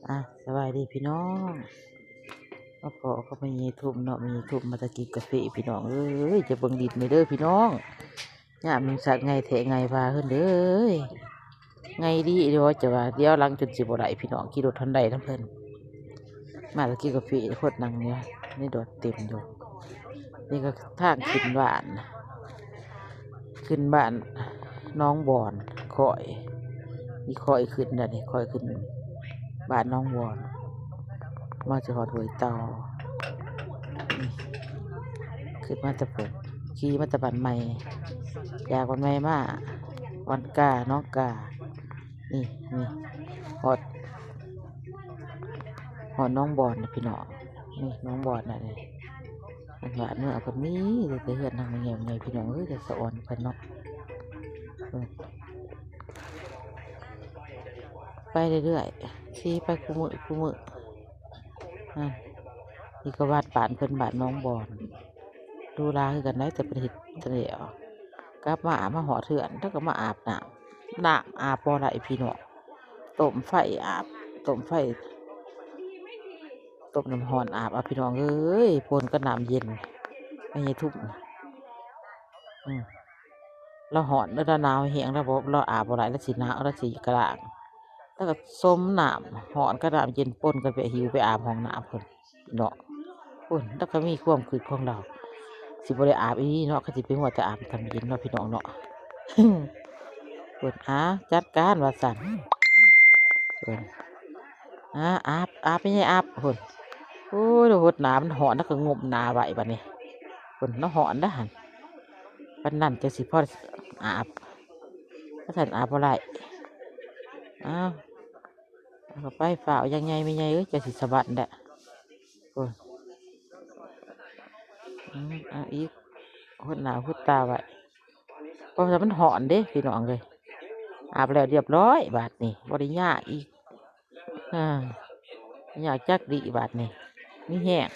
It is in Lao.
ອ່ະ ສະບາຍດີພີ່ນ້ອງ ມາພໍ້ກັບແມ່ໃຫຍ່ທຸ່ມເນາະ ແມ່ໃຫຍ່ທຸ່ມມາແຕ່ກິນກາເຟພີ່ນ້ອງເອີຍ ຈະເບິ່ງດິນແດ່ເດີພີ່ນ້ອງ ຍາມໜຶ່ງສັກໃຫຍ່ແທ້ໃຫຍ່ວ່າເຮີ້ນເດີ ໃຫຍ່ດີເດີ ຈະວ່າດຽວຫຼັງຈົນຊິບໍ່ໄດ້ພີ່ນ້ອງ ຂີ່ລົດຮອນໄດນຳເພິ່ນ ມາແຕ່ກິນກາເຟ ຄົນນັ່ງຢູ່ໃນລົດເຕັມຢູ່ ນີ້ກໍທາງຂຶ້ນບ້ານ ຂຶ້ນບ້ານໜອງບອນ ຂ້ອຍ ນີ້ຂ້ອຍຂຶ້ນແລ້ວນີ້ ຂ້ອຍຂຶ້ນບ້ານໜອງບອນ ມາຈະຮອດຫ້ວຍເຕົ່າ ນີ້ ຂຶ້ນມາແຕ່ພຸ້ນ ຂີ່ມາແຕ່ບ້ານໃໝ່ ຈາກບ້ານໃໝ່ມາບ້ານກາ ໜອງກາ ນີ້ ນີ້ ຮອດ ຮອດໜອງບອນນະພີ່ນ້ອງ ນີ້ໜອງບອນນະນີ້ ອັນວ່າເມືອເພິ່ນມີແຕ່ເຮືອນຫຼັງໃຫຍ່ໆ ພີ່ນ້ອງເອີຍ ແຕ່ສະອອນເພິ່ນເນາະ ເອີ ໄປເລື້ອຍໆ ຂີ່ໄປຄູ່ມື້ຄູ່ມື້ ອາ ນີ້ກໍວັດບ້ານເພິ່ນ ບ້ານໜອງບອນ ດູລາຄືກັນໄດ໋ ແຕ່ເພິ່ນເຮັດແລ້ວ ກັບມາ ມາຮອດເຮືອນ ແລ້ວກໍມາອາບນ້ຳ ນ້ຳອາບບໍ່ໄດ້ພີ່ນ້ອງ ຕົ້ມໄຟອາບ ຕົ້ມໄຟ ຕົ້ມນ້ຳຮ້ອນອາບ ອາບ ພີ່ນ້ອງເອີຍ ປົນກັບນ້ຳເຢັນ ແມ່ໃຫຍ່ທຸ່ມ ອືມ ລາວຮ້ອນ ລາວໜາວແຮງ ລາວບໍ່ ລາວອາບບໍ່ໄດ້ ລາວຊິໜາວ ລາວຊິກະດ້າງ ລາວກໍສົມນ້ຳຮ້ອນກັບນ້ຳເຢັນປົນກັນໄປ ຫິວໄປອາບຫ້ອງນ້ຳພຸ້ນເນາະ ພຸ້ນ ລາວກໍມີຄວາມຄິດຂອງລາວ ຊິບໍ່ໄດ້ອາບອີ່ຫຼີເນາະ ກໍຊິໄປຫົວແຕ່ອາບນ້ຳເຢັນເນາະ ພີ່ນ້ອງເນາະ ພຸ້ນ ອາ ຈັດການວ່າຊັ້ນ ພຸ້ນ ອາ ອາບ ອາບ ແມ່ໃຫຍ່ອາບ ພຸ້ນ ໂອ້ຍ ຫົດນ້ຳ ມັນຮ້ອນ ລາວກໍງົມໜ້າໄວ້ບາດນີ້ ພຸ້ນ ລາວຮ້ອນເດ້ຫັ້ນ ປານນັ້ນຈັ່ງຊິພໍອາບ ຄັນຊັ້ນອາບບໍ່ໄດ້ ອ້າວ ເອົາເຂົ້າໄປ ຟ້າວຢ່າງໃຫຍ່ແມ່ໃຫຍ່ເອີຍ ເຈົ້າຊິສະບັດແລ້ວ ໂອ້ຍ ອືມ ເອົາອີກ ຫົດໜ້າຫົດຕາໄວ້ ເພາະວ່າມັນຮ້ອນເດ້ພີ່ນ້ອງເອີຍ ອາບແລ້ວລຽບຮ້ອຍ ບາດນີ້ບໍ່ໄດ້ຍາກອີກ ອ່າ ຍາກຈັກດີບາດນີ້ ມີແຮງ